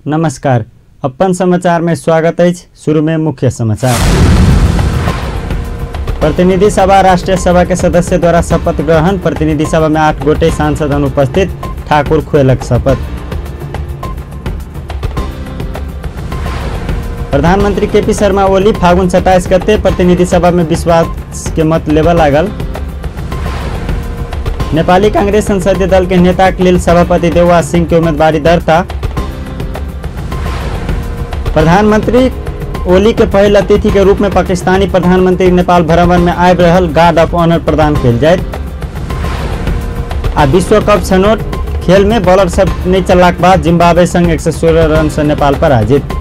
नमस्कार, अपन समाचार में स्वागत है। शुरू में मुख्य समाचार। प्रतिनिधि सभा राष्ट्रीय सभा के सदस्य द्वारा शपथ ग्रहण। प्रतिनिधि सभा में 8 गोटे सांसद अनुपस्थित, ठाकुर खुएलक शपथ। प्रधानमंत्री केपी शर्मा ओली फागुन 27 गते प्रतिनिधि सभा में विश्वास के मत लेबऽ लागल। नेपाली कांग्रेस संसदीय दल के नेता के लेल सभापति देउवा सिंह के उम्मीदवारी दर्ता। प्रधानमंत्री ओली के पहिल अतिथि के रूप में पाकिस्तानी प्रधानमंत्री नेपाल भ्रमण में आबि रहल गार्ड ऑफ ऑनर प्रदान कयल जायत। आ विश्व कप छनौट खेल में बॉलर सब नहीं चललाक बाद जिम्बाब्वे संग 116 रन से नेपाल पराजित।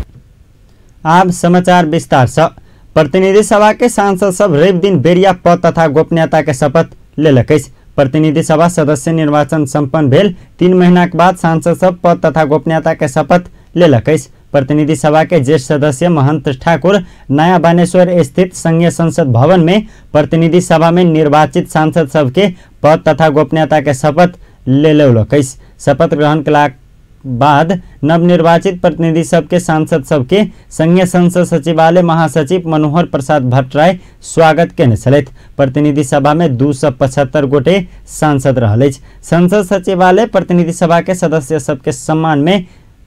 आब समाचार विस्तार से। प्रतिनिधि सभा के सांसद सब रवि दिन बेरिया पद तथा गोपनीयता के शपथ लेलक अछि। प्रतिनिधि सभा सदस्य निर्वाचन सम्पन्न भेल 3 महीना के बाद सांसद सब पद तथा गोपनीयता के शपथ लेलक अछि। प्रतिनिधि सभा के ज्येष्ठ सदस्य महंत ठाकुर नया बानेश्वर स्थित संघीय संसद भवन में प्रतिनिधि सभा में निर्वाचित सांसद सबके पद तथा गोपनीयता के शपथ लेलक अछि। शपथ ग्रहण कलाक बाद नवनिर्वाचित प्रतिनिधि सबके सांसद सबके संघीय संसद सचिवालय महासचिव मनोहर प्रसाद भट्टराई स्वागत केने छलथि। प्रतिनिधि सभा में 275 गोटे सांसद रहल अछि। संसद सचिवालय प्रतिनिधि सभा के सदस्य सबके सम्मान में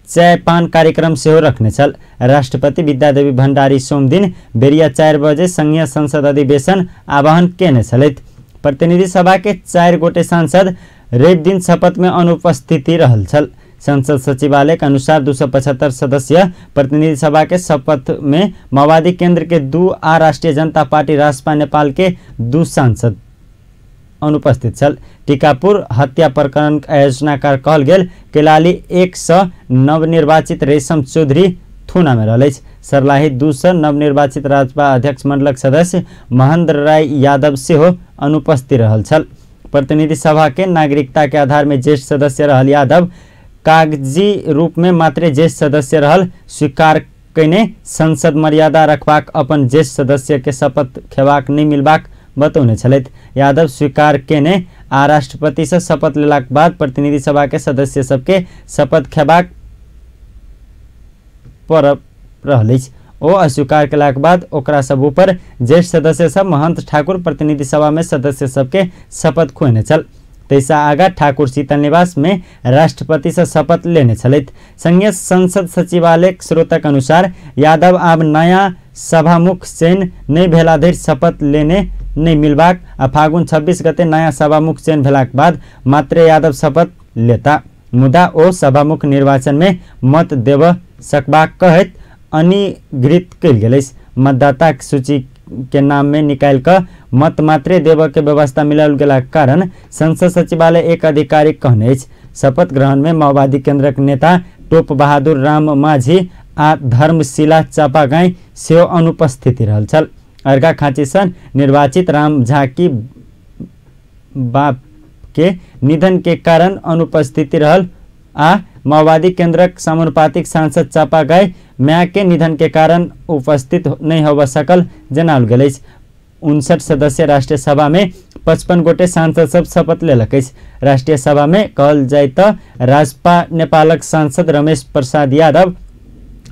चाय पान कार्यक्रम सेहो रखने छल। राष्ट्रपति विद्यादेवी भण्डारी सोमदिन बेरिया 4 बजे संघीय संसद अधिवेशन आह्वान केने छलथि। प्रतिनिधि सभा के 4 गोटे सांसद रवि दिन शपथ में अनुपस्थिति रहल छल। संसद सचिवालय के अनुसार 275 सदस्य प्रतिनिधि सभा के शपथ में माओवादी केंद्र के 2 आ राष्ट्रीय जनता पार्टी रासपा नेपाल के 2 सांसद अनुपस्थित छल। टीकापुर हत्या प्रकरण के आयोजनाकार कहल गेल कैलाली 1 सँ नवनिर्वाचित रेशम चौधरी थुना में रहल अछि। सर्लाही 2 सँ नवनिर्वाचित राजपा अध्यक्ष मंडलक सदस्य महेंद्र राय यादव सेहो अनुपस्थित रहल छल। प्रतिनिधि सभा के नागरिकता के आधार में ज्येष्ठ सदस्य रहल यादव कागजी रूप में मात्र ज्येष्ठ सदस्य रहल स्वीकार कयने संसद मर्यादा रखबाक अपन ज्येष्ठ सदस्य के शपथ खेबाक नहि मिलबाक बतौने छलथि। यादव स्वीकार केने आ राष्ट्रपति से शपथ लेलाक बाद प्रतिनिधि सभा के सदस्य सबके शपथ खेबाक पर रहल अछि। ओ अस्वीकार केलाक बाद ओकरा सब ऊपर ज्येष्ठ सदस्य सब महंत ठाकुर प्रतिनिधि सभा में सदस्य सबके शपथ खुएने छल। तैसा आगा ठाकुर शीतल निवास में राष्ट्रपति से शपथ लेने छलथि। संघीय संसद सचिवालय स्रोतक अनुसार यादव आब नया सभामुख चयन नहि भेला धरि शपथ लेने नहि मिलबाक आ फागुन 26 गते नया सभामुख चयन भेलाक बाद मात्र यादव शपथ लेता, मुदा ओ सभामुख निर्वाचन में मत देब सकबाक कहैत अनिगृत कयल गेल अछि। मतदाताक सूची के नाम में निकालि कऽ मत मात्रे देबऽ के व्यवस्था मिलाओल गेलाक कारण संसद सचिवालय एक अधिकारी कहने अछि। शपथ ग्रहण में माओवादी केंद्रक नेता टोप बहादुर राम माझी आ धर्मशिला चापागाई सेहो अनुपस्थिति रहल छल। अर्घाखाँची सँ निर्वाचित राम झा की बाप के निधन के कारण अनुपस्थिति रहल आ माओवादी केंद्रक समानुपातिक सांसद चापागाई म्या के निधन के कारण उपस्थित नहीं होबऽ सकल जनाओल गेल अछि। 59 सदस्य राष्ट्रीय सभा में 55 गोटे सांसद सब शपथ लेलक अछि। राष्ट्रीय सभा में कहल जाय तऽ राजपा नेपालक सांसद रमेश प्रसाद यादव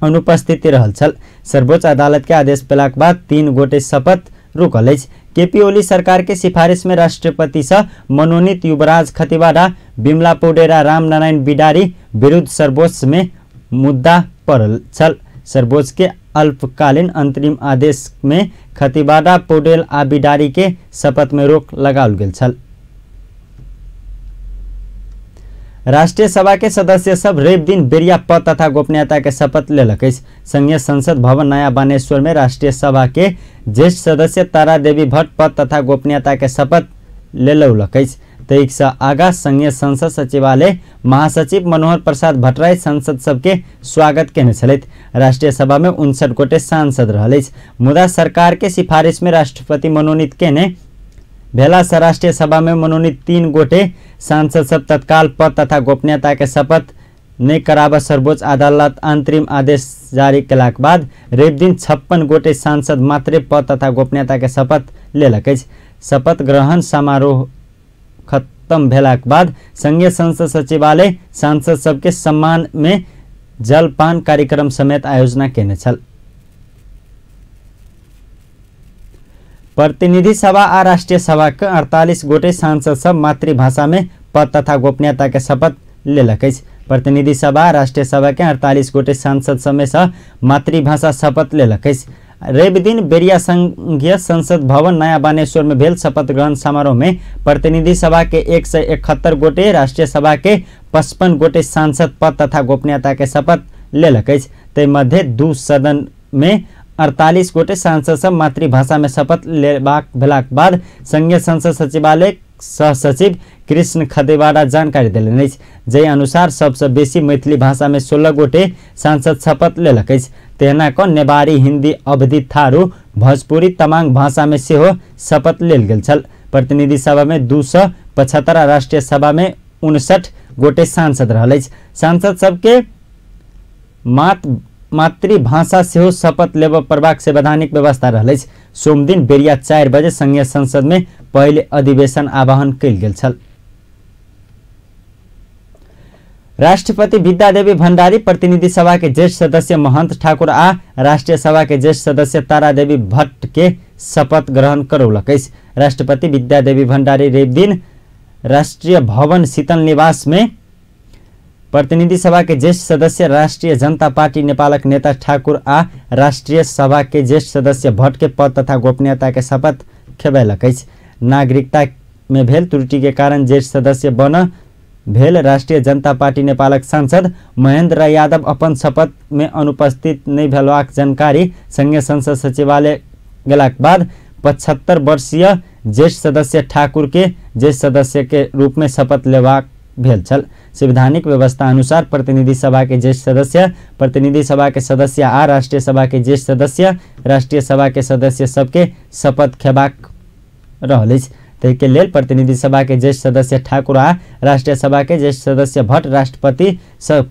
अनुपस्थिति रहल छल। सर्वोच्च अदालत के आदेश पेलाक बाद 3 गोटे शपथ रुकल अछि। केपी ओली सरकार के सिफारिश में राष्ट्रपति से मनोनीत युवराज खतिवाड़ा, बिमला पौडेल, रामनारायण बिडारी विरुद्ध सर्वोच्च में मुद्दा पड़ल छल। सर्वोच्च के अल्पकालीन अंतरिम आदेश में खतिवाड़ा, पौडेल आ बिडारी के शपथ में रोक लगाओल गेल छल। राष्ट्रीय सभा के सदस्य सब रवि दिन बेरिया पद तथा गोपनीयता के शपथ लेलक अछि। संघीय संसद भवन नया बानेश्वर में राष्ट्रीय सभा के ज्येष्ठ सदस्य तारा देवी भट्ट पद तथा गोपनीयता के शपथ लेलक अछि। तैसँ आगा संघीय संसद सचिवालय महासचिव मनोहर प्रसाद भट्टराई सांसद सबके स्वागत केने छलथि। राष्ट्रीय सभा में 59 गोटे सांसद रहल अछि, मुदा सरकार के सिफारिश में राष्ट्रपति मनोनीत केने भेला से राष्ट्रीय सभा में मनोनीत 3 गोटे सांसद सब तत्काल पद तथा गोपनीयता के शपथ नहि कराबऽ सर्वोच्च अदालत अंतरिम आदेश जारी केलाक बाद रवि दिन 56 गोटे सांसद मात्रे पद तथा गोपनीयता के शपथ लेलक अछि। शपथ ग्रहण समारोह खत्म भेलाक बाद संघीय संसद सचिवालय सांसद सबके सम्मान में जलपान कार्यक्रम समेत आयोजना केने छल। प्रतिनिधि सभा आ राष्ट्रिय सभा के 48 गोटे सांसद सब मातृभाषा में पद तथा गोपनीयता के शपथ लेलक अछि। प्रतिनिधि सभा राष्ट्रिय सभा के 48 गोटे सांसद समेत मातृभाषा शपथ लेलक अछि। रवि दिन बेरिया संघीय संसद भवन नया बानेश्वर में भेल शपथ ग्रहण समारोह में प्रतिनिधि सभा के 171 गोटे, राष्ट्रीय सभा के 55 गोटे सांसद पद तथा गोपनीयता के शपथ लेलक अछि। ताहि मध्य दू सदन में 48 गोटे सांसद सब मातृभाषा में शपथ लेबाक भेलाक बाद संघीय संसद सचिवालय सह सचिव कृष्ण खदेवाड़ा जानकारी देलनि अछि। जाहि अनुसार सबसँ बेसी मैथिली भाषा में 16 गोटे सांसद शपथ लेलक अछि। तहिना कऽ नेवारी, हिंदी, अवधी, थारू, भोजपुरी, तमांग भाषा में सेहो शपथ लेल गेल छल। प्रतिनिधि सभा में 275 आ राष्ट्रीय सभा में 59 गोटे सांसद रहल अछि। सांसद सबके मातृभाषा सेहो शपथ लेबऽ पड़बाक संवैधानिक व्यवस्था रहल अछि। सोमदिन बेरिया 4 बजे संघीय संसद में पहिले अधिवेशन आह्वान कयल गेल छल। राष्ट्रपति विद्यादेवी भण्डारी प्रतिनिधि सभा के ज्येष्ठ सदस्य महंत ठाकुर आ राष्ट्रीय सभा के ज्येष्ठ सदस्य तारादेवी भट्ट के शपथ ग्रहण करौलक अछि। राष्ट्रपति विद्यादेवी भण्डारी रवि दिन राष्ट्रीय भवन शीतल निवास में प्रतिनिधि सभा के ज्येष्ठ सदस्य राष्ट्रीय जनता पार्टी नेपालक नेता ठाकुर आ राष्ट्रीय सभा के ज्येष्ठ सदस्य भट्ट के पद तथा गोपनीयता के शपथ खेबैलक अछि। नागरिकता में भेल त्रुटि के कारण ज्येष्ठ सदस्य बन भेल राष्ट्रीय जनता पार्टी नेपालक सांसद महेंद्र यादव अपन शपथ में अनुपस्थित नहीं भेलाक जानकारी संघीय संसद सचिवालय गेलाक बाद 75 वर्षीय ज्येष्ठ सदस्य ठाकुर के ज्येष्ठ सदस्य के रूप में शपथ लेबाक भेल छल। संवैधानिक व्यवस्था अनुसार प्रतिनिधि सभा के ज्येष्ठ सदस्य, प्रतिनिधि सभा के सदस्य आ राष्ट्रीय सभा के ज्येष्ठ सदस्य राष्ट्रीय सभा के सदस्य सबके शपथ खेबाक रहल अछि। ताहिके लेल प्रतिनिधि सभा के ज्येष्ठ सदस्य ठाकुर आ राष्ट्रीय सभा के ज्येष्ठ सदस्य भट्ट राष्ट्रपति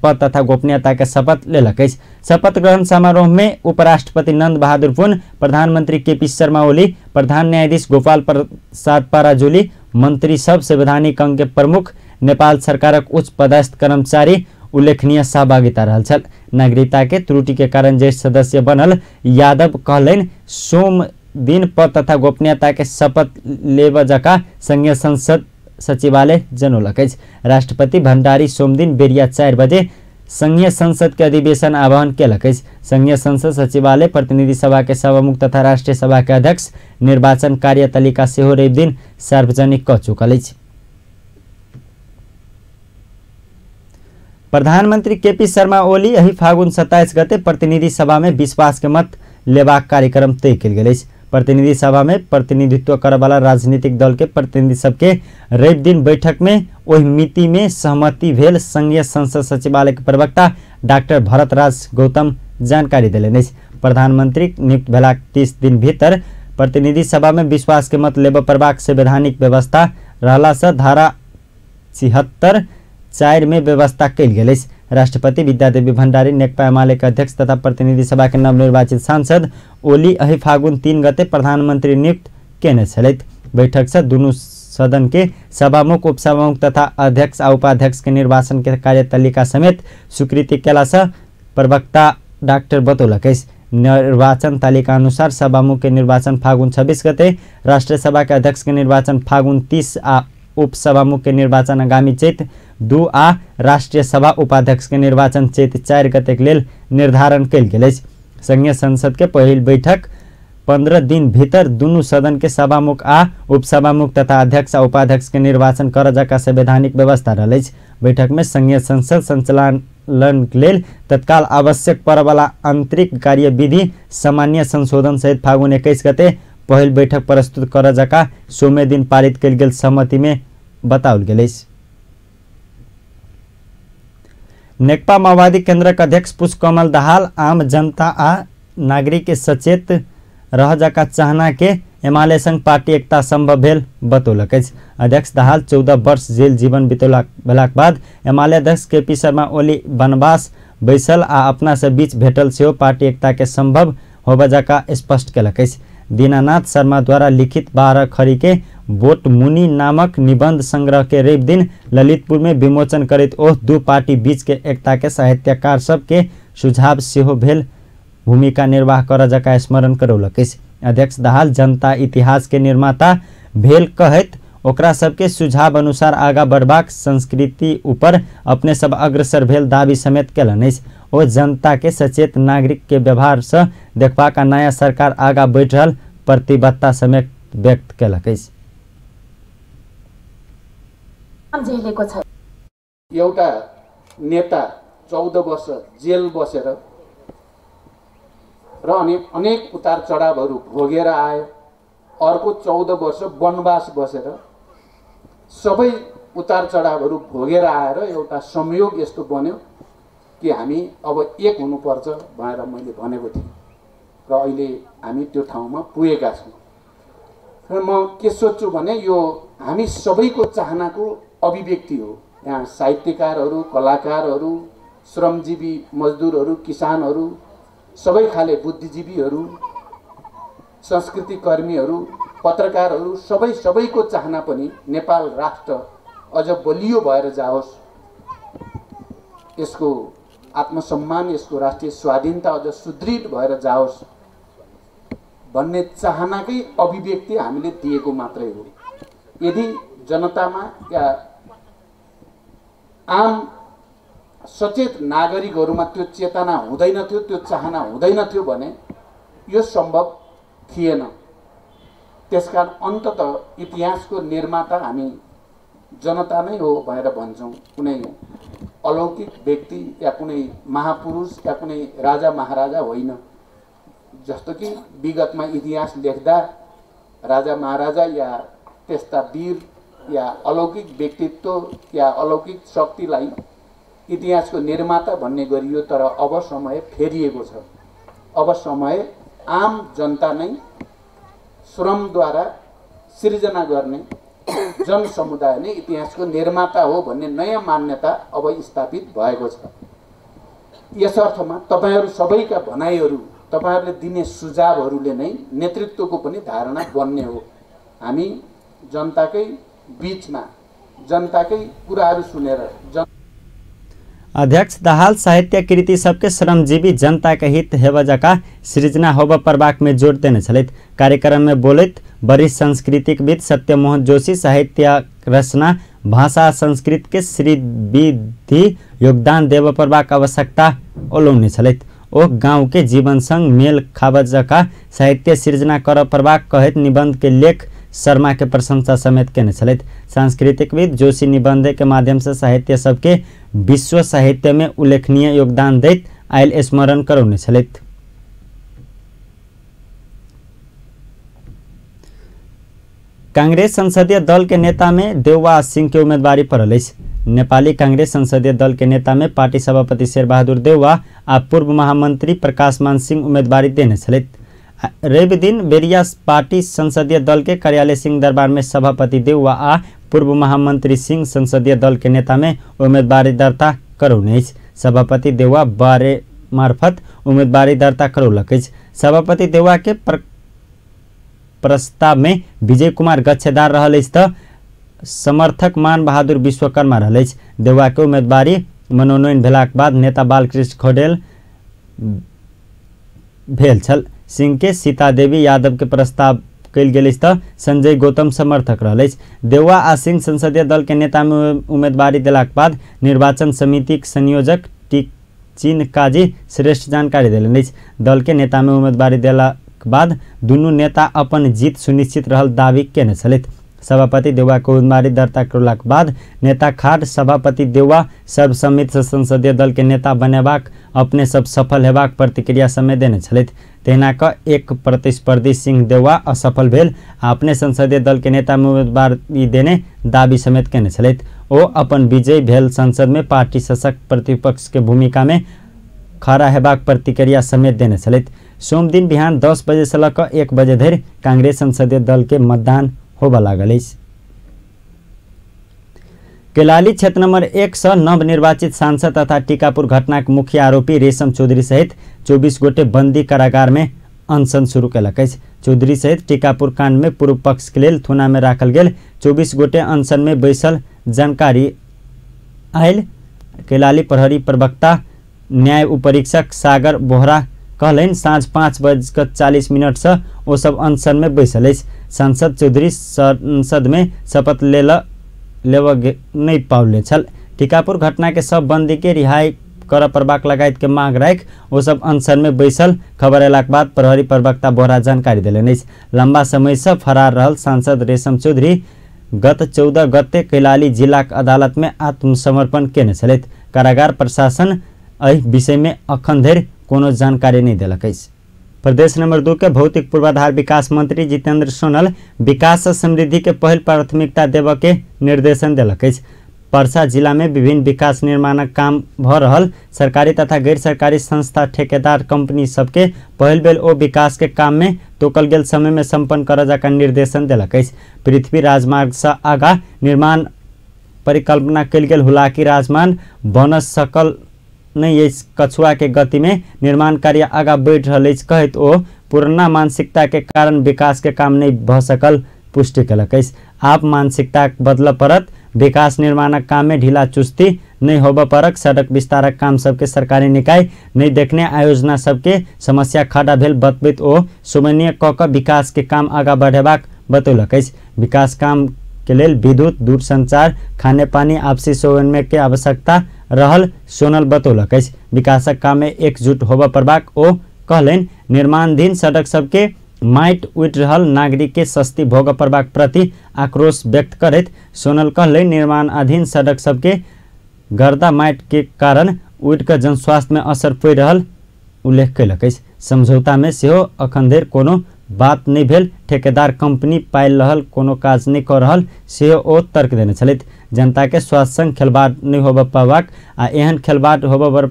पद तथा गोपनीयता के शपथ लेलक अछि। शपथ ग्रहण समारोह में उपराष्ट्रपति नंद बहादुर पुन, प्रधानमंत्री केपी शर्मा ओली, प्रधान न्यायाधीश गोपाल प्रसाद पराजुली, मंत्री सब, संवैधानिक अंग के प्रमुख, नेपाल सरकारक उच्च पदस्थ कर्मचारी उल्लेखनीय सहभागिता रहल छल। नागरिकता के त्रुटि के कारण ज्येष्ठ सदस्य बनल यादव कहलनि सोम दिन पद तथा गोपनीयता के शपथ लेब जका संघीय संसद सचिवालय जनौलक अछि। राष्ट्रपति भण्डारी सोमदिन बेरिया 4 बजे संघीय संसद के अधिवेशन आह्वान केलक अछि। संघीय संसद सचिवालय प्रतिनिधि सभा के सभामुख तथा राष्ट्रीय सभा के अध्यक्ष निर्वाचन कार्यतालिका सेहो रवि दिन सार्वजनिक कऽ चुकल अछि। प्रधानमंत्री केपी शर्मा ओली एहि फागुन 27 गते प्रतिनिधि सभा में विश्वास के मत लेबाक कार्यक्रम तय कयल गेल अछि। प्रतिनिधि सभा में प्रतिनिधित्व करऽवाला राजनीतिक दल के प्रतिनिधि सबके रवि दिन बैठक में ओहि मिति में सहमति भेल संघीय संसद सचिवालय के प्रवक्ता डॉक्टर भरतराज गौतम जानकारी देलनि अछि। प्रधानमंत्री नियुक्त भेलाक 30 दिन भीतर प्रतिनिधि सभा में विश्वास के मत लेबऽ पड़बाक संवैधानिक व्यवस्था रहला से धारा 76(4) में व्यवस्था कयल गेल अछि। राष्ट्रपति विद्यादेवी भण्डारी नेकपा एमाले के अध्यक्ष तथा प्रतिनिधि सभा के नवनिर्वाचित सांसद ओली एहि फागुन 3 गते प्रधानमंत्री नियुक्त केने छलथि। बैठक से दुनू सदन के सभामुख, उपसभामुख तथा अध्यक्ष आ उपाध्यक्ष के निर्वाचन के कार्यतालिका समेत स्वीकृति केला से प्रवक्ता डॉक्टर बतौलक अछि। निर्वाचन तालिका अनुसार सभामुख के निर्वाचन फागुन 26 गते, राष्ट्रीय सभा के अध्यक्ष के निर्वाचन फागुन 30 आ उपसभामुख के निर्वाचन आगामी चैत 2 आ राष्ट्रीय सभा उपाध्यक्ष के निर्वाचन चैत 4 गते के लेल निर्धारण कयल गेल अछि। संघीय संसद के पहिल बैठक 15 दिन भीतर दुनू सदन के सभामुख आ उपसभामुख तथा अध्यक्ष आ उपाध्यक्ष के निर्वाचन करऽ जका संवैधानिक व्यवस्था रहल अछि। बैठक में संघीय संसद संचालन लेल तत्काल आवश्यक पड़ऽवाला आंतरिक कार्यविधि सामान्य संशोधन सहित फागुन 21 गते पहिल बैठक प्रस्तुत करऽ जका सोमे दिन पारित कयल गेल सहमति में बताओल गेल अछि। नेकपा माओवादी केंद्रक अध्यक्ष पुष्पकमल दाहाल आम जनता आ नागरिक के सचेत रह जका चाहना के एमाले संग पार्टी एकता संभव भेल बतौलक अछि। अध्यक्ष दाहाल 14 वर्ष जेल जीवन बितौलाक बाद एमाले अध्यक्ष केपी शर्मा ओली वनवास बैसल आ अपना से बीच भेटल सेहो पार्टी एकता के संभव होबय जका स्पष्ट केलक अछि। दीनानाथ शर्मा द्वारा लिखित 12 खड़ी के बोट मुनि नामक निबंध संग्रह के रवि दिन ललितपुर में विमोचन करैत ओ दू पार्टी बीच के एकता के साहित्यकार सबके सुझाव सेहो भेल भूमिका निर्वाह कर जका स्मरण करौलक अछि। अध्यक्ष दाहाल जनता इतिहास के निर्माता भेल कहैत ओकरा सबके सुझाव अनुसार आगा बढ़बाक संस्कृति ऊपर अपने सब अग्रसर भेल दावी समेत केलनि अछि। ओ जनता के सचेत नागरिक के व्यवहार से देखबाक आ नया सरकार आगा बढ़ि रहल प्रतिबद्धता समेत व्यक्त केलक अछि। एउटा नेता 14 वर्ष जेल बसेर र अनि अनेक उतार चढावहरू भोगेर आयो, अर्को 14 वर्ष वनवास बसेर सबै उतार चढावहरू भोगेर आएर एउटा संयोग यस्तो बन्यो कि हामी अब एक हुनुपर्छ भनेर मैले भनेको थिएँ र अहिले हामी त्यो ठाउँमा पुगेका छौँ। र म के सोध्छु भने यो हामी सबैको चाहनाको अभिव्यक्ति हो। यहाँ साहित्यकारहरू, कलाकारहरू, श्रमजीवी मजदुरहरू, किसानहरू, सबै खाले बुद्धिजीवीहरू, संस्कृतिकर्मीहरू, पत्रकारहरू, सबै सबैको चाहना पनि नेपाल राष्ट्र अझ बलियो भएर जाओस्, यसको आत्मसम्मान, यसको राष्ट्रिय स्वाधीनता अझ सुदृढ भएर जाओस् भन्ने चाहनाकै अभिव्यक्ति हामीले दिएको मात्रै हो। यदि जनतामा या आम सचेत नागरिकहरूमा त्यो चेतना हुँदैन थियो, त्यो चाहना हुँदैन थियो भने यो सम्भव थिएन। त्यसकारण अन्ततः इतिहासको निर्माता हामी जनता नै हो भनेर भन्छौँ। कुनै अलौकिक व्यक्ति या कुनै महापुरुष या कुनै राजा महाराजा होइन। जस्तो कि विगतमा इतिहास लेख्दा राजा महाराजा या त्यस्ता वीर या अलौकिक व्यक्तित्व या अलौकिक शक्तिलाई इतिहासको निर्माता भन्ने गरियो, तर अब समय फेरिएको छ। अब समय आम जनता नै श्रमद्वारा सिर्जना गर्ने जनसमुदाय नै इतिहासको निर्माता हो भन्ने नयाँ मान्यता अब स्थापित भएको छ। यस अर्थमा तपाईहरू सबैका भनाइहरू, तपाईहरूले दिने सुझावहरूले नै नेतृत्वको पनि धारणा बन्ने हो। हामी जनताकै बीचमा जनताकै कुराहरू सुनेर अध्यक्ष दाहाल साहित्य कृति सबके श्रमजीवी जनता के हित हेब जका सृजना होब परबाक में जोड़ देने छलथि। कार्यक्रम में बोलैत वरिष्ठ सांस्कृतिकविद सत्यमोहन जोशी साहित्य रचना भाषा संस्कृत के श्रीविधि योगदान देव परबाक आवश्यकता ओलौने छलथि। ओ गाँव के जीवन संग मेल खाब जका साहित्य सृजना कर परबाक कहैत निबंध के लेख शर्मा के प्रशंसा समेत केने छलथि। सांस्कृतिकविद जोशी निबंध के माध्यम से साहित्य सबके विश्व साहित्य में उल्लेखनीय योगदान दैत आयल स्मरण करौने छलथि। कांग्रेस संसदीय दल के नेता में देउवा सिंह के उम्मीदवारी पड़ल अछि। नेपाली कांग्रेस संसदीय दल के नेता में पार्टी सभापति शेरबहादुर देउवा आ पूर्व महामंत्री प्रकाशमान सिंह उम्मीदवारी देने छलथि। रवि दिन बेरिया पार्टी संसदीय दल के कार्यालय सिंह दरबार में सभापति देउवा आ पूर्व महामंत्री सिंह संसदीय दल के नेता में उम्मीदवारी दर्ता करौने अछि। सभापति देउवा बारे मार्फत उम्मीदवारी दर्ता करौलक अछि। सभापति देउवा के प्रस्ताव में विजय कुमार गच्छेदार रहल अछि त समर्थक मान बहादुर विश्वकर्मा रहल अछि। देउवा के उम्मीदवारी मनोनयन भेलाक बाद नेता बालकृष्ण खडेल भेल छल। सिंह के सीता देवी यादव के प्रस्ताव कयल गेल अछि त संजय गौतम समर्थक रहल अछि। देउवा आ सिंह संसदीय दल के नेता में उम्मीदवारी देलाक बाद निर्वाचन समितिक संयोजक टिकचिन काजी श्रेष्ठ जानकारी देलनि अछि। दल के नेता में उम्मीदवारी देलाक बाद दुनू नेता अपन जीत सुनिश्चित रहल दावी केने छलथि। सभापति देउवा के उम्मीदवारी दर्ता करलाक बाद नेता खाड़ सभापति देउवा सर्वसम्मति से संसदीय दल के नेता बनेबाक अपने सब सफल हेबाक प्रतिक्रिया समेत देने छलथि। तहिना क एक प्रतिस्पर्धी सिंह देउवा असफल भेल आ अपने संसदीय दल के नेता में उम्मीदवारी देने दावी समेत केने छलथि। ओ अपन विजय भेल संसद में पार्टी सशक्त प्रतिपक्ष के भूमिका में खड़ा हेबाक प्रतिक्रिया समेत देने छलथि। सोमदिन बिहान 10 बजे से लऽ कऽ 1 बजे धरि कांग्रेस संसदीय दल के मतदान होबऽ लागल अछि। कैलाली क्षेत्र नंबर 1 से नवनिर्वाचित सांसद तथा टीकापुर घटना के मुख्य आरोपी रेशम चौधरी सहित 24 गोटे बंदी कारागार में अनशन शुरू केलक अछि। चौधरी सहित टीकापुर कांड में पूर्व पक्ष के लेल थुना में राखल गेल 24 गोटे अनशन में बैसल जानकारी आयल। कैलाली प्रहरी प्रवक्ता न्याय उपरीक्षक सागर बोहरा कहलनि साँझ 5:40 से ओ सब अनशन में बैसल अछि। सांसद चौधरी संसद में शपथ लेबऽ नहि पाओल छल। टीकापुर घटना के सब बंदी के रिहाई करऽ पड़बाक लगायत के मांग राखि ओ सब अनशन में बैसल खबर अयलाक बाद प्रहरी प्रवक्ता बोहरा जानकारी देलनि अछि। लंबा समय से फरार रहल सांसद रेशम चौधरी गत 14 गते कैलाली जिलाक अदालत में आत्मसमर्पण केने छलथि। कारागार प्रशासन एहि विषय में अखन धरि कोनो जानकारी नहि देलक अछि। प्रदेश नंबर 2 के भौतिक पूर्वाधार विकास मंत्री जितेंद्र सोनल विकास समृद्धि के पहिल प्राथमिकता देबऽ के निर्देशन देलक अछि। परसा जिला में विभिन्न विकास निर्माणक काम भ रहल सरकारी तथा गैर सरकारी संस्था ठेकेदार कंपनी सबके पहिल बेर ओ विकास के काम में तोकल गेल समय में संपन्न करऽ जकाँ निर्देशन देलक अछि। पृथ्वी राजमार्ग से आगा निर्माण परिकल्पना कयल गेल हुलाकी राजमार्ग बन सकल नहि अछि। कछुआ के गति में निर्माण कार्य आगा बढ़ि रहल अछि कहैत ओ पुरना मानसिकता के कारण विकास के काम नहि भऽ सकल पुष्टि केलक अछि। आब मानसिकता बदलऽ पड़त। विकास निर्माणक काम में ढीला चुस्ती नहि होबऽ पड़क। सड़क विस्तारक काम सबके सरकारी निकाय नहि देखने आयोजना सबके समस्या खड़ा भेल बतबैत ओ समन्वय कऽ कऽ विकास के काम आगा बढ़ेबाक बतौलक अछि। विकास काम के लेल विद्युत, दूरसंचार, खानेपानी, आपसी समन्वय के आवश्यकता रहल सोनल बतौलक अछि। विकासक काम में एकजुट होबऽ पड़बाक ओ कहलनि। निर्माणाधीन सड़क सबके माटि उठि रहल नागरिक के सस्ती भोगऽ पड़बाक प्रति आक्रोश व्यक्त करैत सोनल कहलनि निर्माणाधीन सड़क सबके गर्दा माटि के कारण उठि कऽ जनस्वास्थ्य में असर पड़ि रहल उल्लेख कयलक अछि। समझौता में सेहो अखन धरि कोनो बात नहि भेल। ठेकेदार कंपनी पाइ रहल कोनो काज नहि कऽ रहल सेहो ओ तर्क देने छलथि। जनता के स्वास्थ्य संग खेलबाड़ नहि होबऽ पड़बाक आ एहन खेलबाड़ होबऽ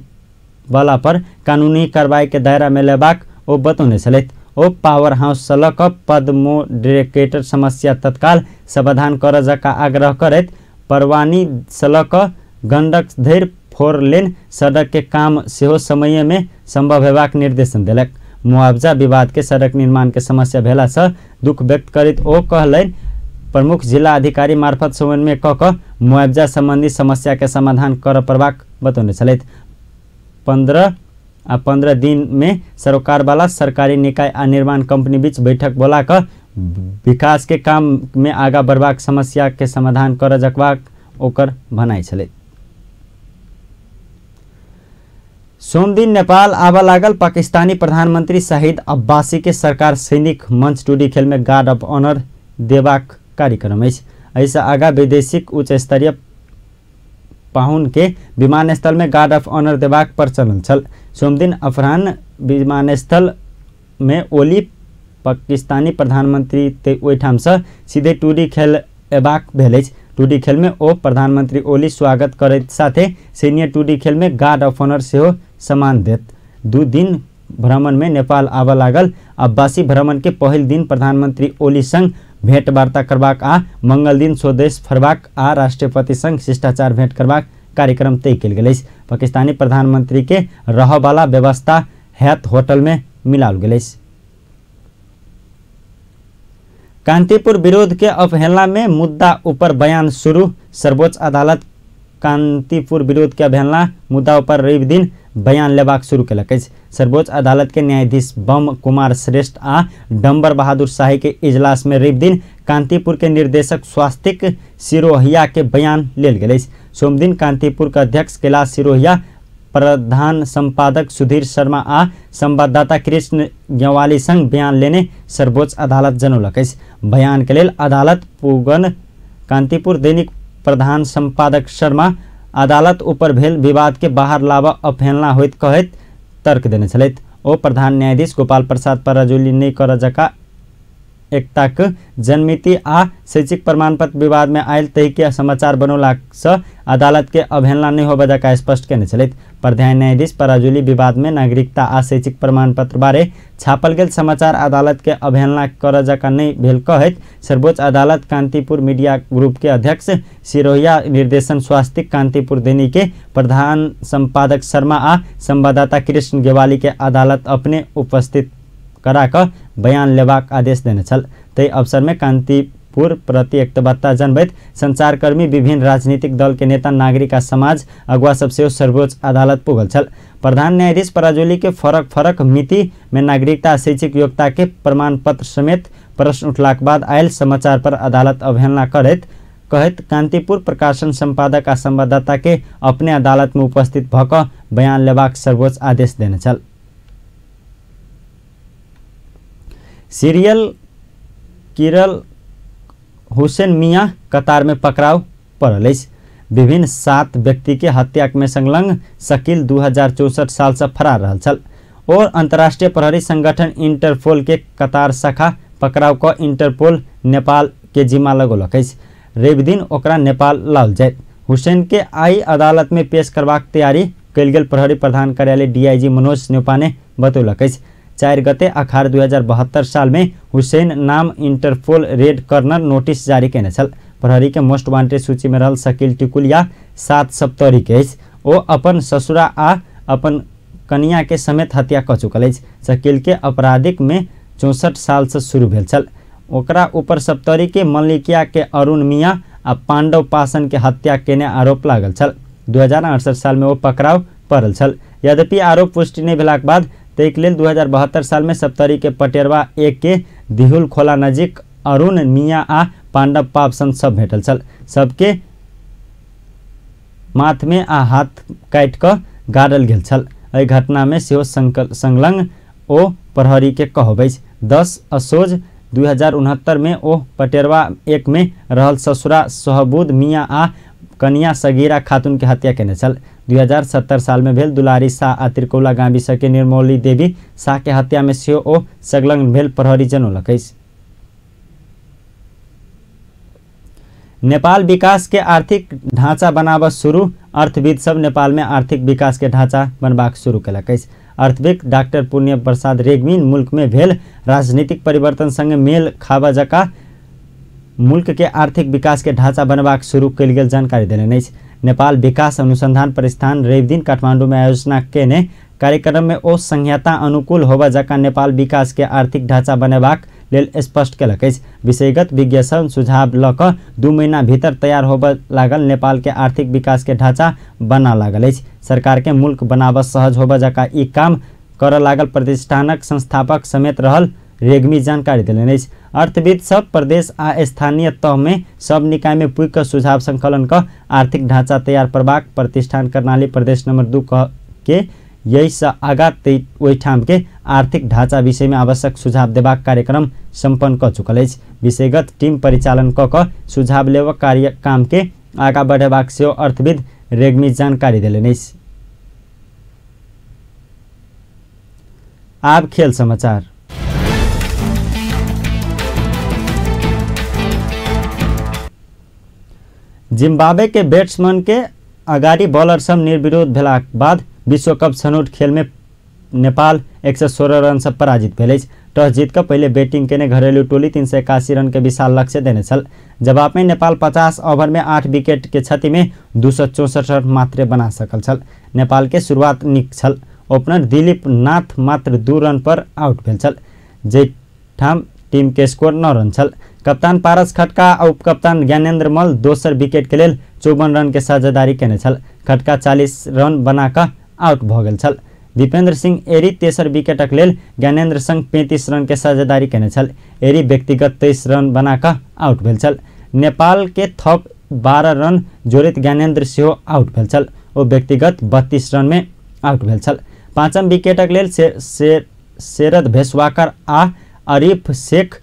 वाला पर कानूनी कार्रवाई के दायरा में लेबाक ओ बतौने छलथि। ओ पावर हाउस से लऽ कऽ पद्मोड्रेकेटर समस्या तत्काल समाधान करऽ जकाँ आग्रह करैत परवानी से लऽ कऽ गंडक धरि 4 लेन सड़क के काम सेहो समय में संभव हेबाक निर्देशन देलक। मुआवजा विवाद के सड़क निर्माण के समस्या भेला से दुख व्यक्त करैत ओ कहलनि प्रमुख जिला अधिकारी मार्फत समन्वय कऽ कऽ मुआवजा संबंधी समस्या के समाधान करऽ पड़बाक बतौने छलथि। 15 आ 15 दिन में सरोकार वाला सरकारी निकाय आ निर्माण कंपनी बीच बैठक बोला कऽ विकास के काम में आगा बढ़बाक समस्या के समाधान करऽ जकबाक ओकर भनाइ छलै। सोमदिन नेपाल आबऽ लागल पाकिस्तानी प्रधानमंत्री शाहिद अब्बासी के सरकार सैनिक मंच टूडी खेल में गार्ड ऑफ ऑनर देबाक कार्यक्रम अछि। एहिसँ आगा वैदेशिक उच्च स्तरीय पाहुन के विमानस्थल में गार्ड ऑफ ऑनर देबाक प्रचलन छल। सोमदिन अपराह्न विमानस्थल में ओली पाकिस्तानी प्रधानमंत्री ओहिठामसँ सीधे टूडी खेल अयबाक भेल अछि। टूडी खेल में ओ प्रधानमंत्री ओली स्वागत करैत साथे सैन्य टूडी खेल में गार्ड ऑफ ऑनर सेहो सम्मान देत। 2 दिन भ्रमण में नेपाल आबऽ लागल अब्बासी भ्रमण के पहिल दिन प्रधानमंत्री ओली संग भेंटवार्ता करबाक आ मंगल दिन स्वदेश फरबाक आ राष्ट्रपति संग शिष्टाचार भेंट करबाक कार्यक्रम तय कयल गेल अछि। पाकिस्तानी प्रधानमंत्री के रहऽवाला व्यवस्था हयात होटल में मिलाओल गेल अछि। कांतिपुर विरोध के अवहेलना में मुद्दा ऊपर बयान शुरू। सर्वोच्च अदालत कांतिपुर विरोध के अवहेलना मुद्दा ऊपर रवि दिन बयान लेबाक शुरू केलक अछि। सर्वोच्च अदालत के न्यायाधीश बम कुमार श्रेष्ठ आ डम्बर बहादुर शाही के इजलास में रवि दिन कांतिपुर के निर्देशक स्वास्तिक सिरोहिया के बयान लेल गेल अछि। सोमदिन कांतिपुर के अध्यक्ष कैलाश सिरोहिया, प्रधान संपादक सुधीर शर्मा आ संवाददाता कृष्ण ज्ञवाली संग बयान लेने सर्वोच्च अदालत जनौलक अछि। बयान के लेल अदालत पुगन कांतिपुर दैनिक प्रधान संपादक शर्मा अदालत ऊपर भेल विवाद के बाहर लाबऽ अवहेलना होइत कहैत तर्क देने छलथि। ओ प्रधान न्यायाधीश गोपाल प्रसाद पराजुली नहि करऽ जकाँ एकताक जनमिति आ शैक्षिक प्रमाणपत्र विवाद में आयल तहि के समाचार बनौलासँ अदालत के अवहेलना नहि होबऽ जकाँ स्पष्ट केने छलथि। प्रधान न्यायाधीश पराजुली विवाद में नागरिकता आ शैक्षिक प्रमाणपत्र बारे छापल गेल समाचार अदालत के अवहेलना करऽ जकाँ नहि भेल कहैत सर्वोच्च अदालत कांतिपुर मीडिया ग्रुप के अध्यक्ष सिरोहिया निर्देशन स्वास्तिक कांतिपुर दैनिक के प्रधान संपादक शर्मा आ संवाददाता कृष्ण गेवाली के अदालत अपने उपस्थित करा कऽ बयान लेबाक आदेश देने छल। ताहि अवसर में कान्तिपुर प्रति एकबद्धता जनबैत संचारकर्मी, विभिन्न राजनीतिक दल के नेता, नागरिक आ समाज अगुवा सब सेहो सर्वोच्च अदालत पुगल छल। प्रधान न्यायाधीश पराजुली के फरक फरक मिति में नागरिकता आ शैक्षिक योग्यता के प्रमाण पत्र समेत प्रश्न उठलाक बाद आयल समाचार पर अदालत अवहेलना करैत कहैत कान्तिपुर प्रकाशन संपादक आ संवाददाता के अपने अदालत में उपस्थित भऽ कऽ बयान लेबाक सर्वोच्च आदेश देने छल। सीरियल किरल हुसैन मियाँ कतार में पकड़ाव पड़ल अछि। विभिन्न 7 व्यक्ति के हत्या में संलग्न शकील 2064 साल से फरार रहल छल और अंतर्राष्ट्रीय प्रहरी संगठन इंटरपोल के कतार शाखा पकड़ाव कऽ इंटरपोल नेपाल के जिम्मा लगौलक अछि। रवि दिन ओकरा नेपाल लाओल जायत। हुसैन के आई अदालत में पेश करबाक तैयारी कयल गेल प्रहरी प्रधान कार्यालय डीआईजी मनोज न्यौपाने बतौलक अछि। 4 गते अखार 2072 साल में हुसैन नाम इंटरपोल रेड कर्नर नोटिस जारी केने छल। प्रहरी के मोस्ट वांटेड सूची में रहल शकील टिकुलिया 7 सप्तरी के अछि। ओ अपन ससुरा आ अपन कनिया के समेत हत्या कऽ चुकल अछि। शकील के आपराधिक में 64 साल से शुरू भेल छल। ओकरा ऊपर सप्तरी के मल्लिकिया के अरुण मियाँ आ पांडव पासन के हत्या केने आरोप लागल छल। 2068 साल में ओ पकड़ाव पड़ल छल। यद्यपि आरोप पुष्टि नहि भेलाक बाद ताहिके लेल 2072 साल में सप्तरी के पटेरवा 1 के दिहुल खोला नजीक अरुण मियाँ आ पांडव पापसन सब भेटल छल। सबके माथ में आ हाथ काटि कऽ गाड़ल गेल छल। एहि घटना में सेहो संलग्न ओ प्रहरी के कहब अछि। 10 असोज 2069 में ओ पटेरवा 1 में रहल ससुरा सोहबूद मियाँ आ कनिया सगीरा खातून के हत्या केने छल। 2070 साल में भेल दुलारी शाह आ त्रिकोला गाविस के निर्मोली देवी शाह के हत्या में सेहो ओ संलग्न भेल प्रहरी जनौलक अछि। नेपाल विकास के आर्थिक ढाँचा बनाबऽ शुरू। अर्थविद सब नेपाल में आर्थिक विकास के ढाँचा बनबाक शुरू केलक अछि। अर्थविद डाक्टर पुण्य प्रसाद रेग्मी मुल्क में भेल राजनीतिक परिवर्तन संगे मेल खाबा जका मुल्क के आर्थिक विकास के ढाँचा बनबाक शुरू कयल गेल जानकारी देलनि अछि। नेपाल विकास अनुसंधान प्रतिष्ठान रविदिन काठमांडू में आयोजना केने कार्यक्रम में ओ संहिता अनुकूल होबा जका नेपाल विकास के आर्थिक ढाँचा बनेबाक लेल स्पष्ट केलक अछि। विषयगत विज्ञान सुझाव लऽ कऽ 2 महीना भीतर तैयार होबऽ लागल नेपाल के आर्थिक विकास के ढाँचा बना लागल अछि। सरकार के मुल्क बनाबऽ सहज होबऽ जका ई काम करऽ लागल प्रतिष्ठानक संस्थापक समेत रहल रेग्मी जानकारी देलनि अछि। अर्थविद सब प्रदेश आ स्थानीय तह में सब निकाय में पुग कऽ सुझाव संकलन कऽ आर्थिक ढाँचा तैयार करबाक प्रतिष्ठान कर्णाली प्रदेश नंबर 2 के यही से आगा ओहिठाम के आर्थिक ढाँचा विषय में आवश्यक सुझाव देबाक कार्यक्रम सम्पन्न कऽ चुकल अछि। विषयगत टीम परिचालन कऽ कऽ सुझाव लेबऽ कार्य काम के आगा बढ़ेबाक सेहो अर्थविद रेग्मी जानकारी देलनि अछि। आब खेल समाचार। जिम्बाब्वे के बैट्समैन के अगाडि बॉलर सब निर्विरोध भेलाक बाद विश्वकप छनौट खेल में नेपाल 116 रन से पराजित भेल अछि। टॉस जीत कऽ पहिले बैटिंग केने घरेलू टोली 381 रन के विशाल लक्ष्य देने छल। जवाब में नेपाल 50 ओवर में 8 विकेट के क्षति में 264 रन मात्रे बना सकल छल। नेपाल के शुरुआत नीक छल। ओपनर दिलीप नाथ मात्र 2 रन पर आउट भेल छल, जाहिठाम टीम के स्कोर 9 रन छल। कप्तान पारस खड्का आ उपकप्तान ज्ञानेन्द्र मल्ल दोसर विकेट के लेल 54 रन के साझेदारी केने छल। खड्का 40 रन बना कऽ आउट भऽ गेल छल। दीपेंद्र सिंह एरी तेसर विकेटक लेल ज्ञानेन्द्र संग 35 रन के साझेदारी केने छल। एरी व्यक्तिगत 23 रन बना कऽ आउट भेल छल। नेपाल के थप 12 रन जोड़ैत ज्ञानेन्द्र सेहो आउट भेल छल। ओ व्यक्तिगत 32 रन में आउट भेल छल। पाँचम विकेटक लेल शरद भेसवाकर आ अरीफ शेख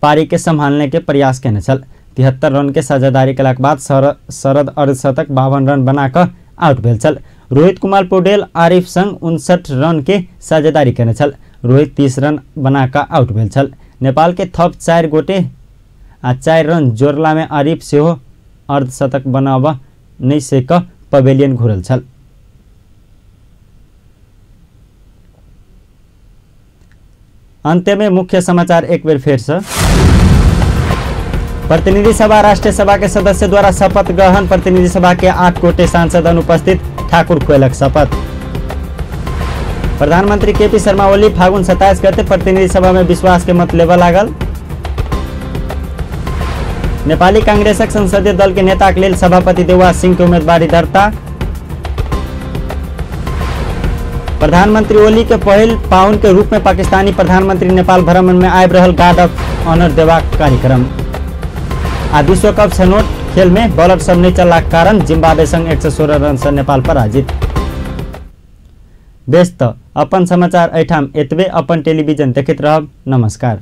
पारी के संभालने के प्रयास केने छल। 73 रन के साझेदारी केलाक बाद शरद अर्धशतक 52 रन बना कऽ आउट भेल छल। रोहित कुमार पौडेल आरिफ संग 59 रन के साझेदारी केने छल। रोहित 30 रन बना कऽ आउट भेल छल। नेपाल के थप 4 गोटे आ 4 रन जोड़ला में आरिफ सेहो अर्धशतक बनाबऽ नहि सक पवेलियन घुरल छल। अंत में मुख्य समाचार एक बेर फेर से। प्रतिनिधि सभा राष्ट्रीय सभा के सदस्य द्वारा शपथ ग्रहण। प्रतिनिधि सभा के 8 गोटे सांसद अनुपस्थित, ठाकुर खोलक शपथ। प्रधानमंत्री केपी शर्मा ओली फागुन 27 गते प्रतिनिधि सभा में विश्वास के मत लेबऽ लागल। नेपाली कांग्रेसक संसदीय दल के नेता के लेल सभापति देउवा सिंह के उम्मीदवारी दर्ता। प्रधानमंत्री ओली के पहिल पाहुन के रूप में पाकिस्तानी प्रधानमंत्री नेपाल भ्रमण में आबि रहल गार्ड ऑफ ऑनर देबाक कार्यक्रम। आ विश्व कप छनौट खेल में बॉलर सब नहीं चललाक कारण जिम्बाब्वे संग 116 रन से नेपाल पराजित। बेस त अपन समाचार एठाम एतबे। अपन टेलीविजन देखैत रहब। नमस्कार।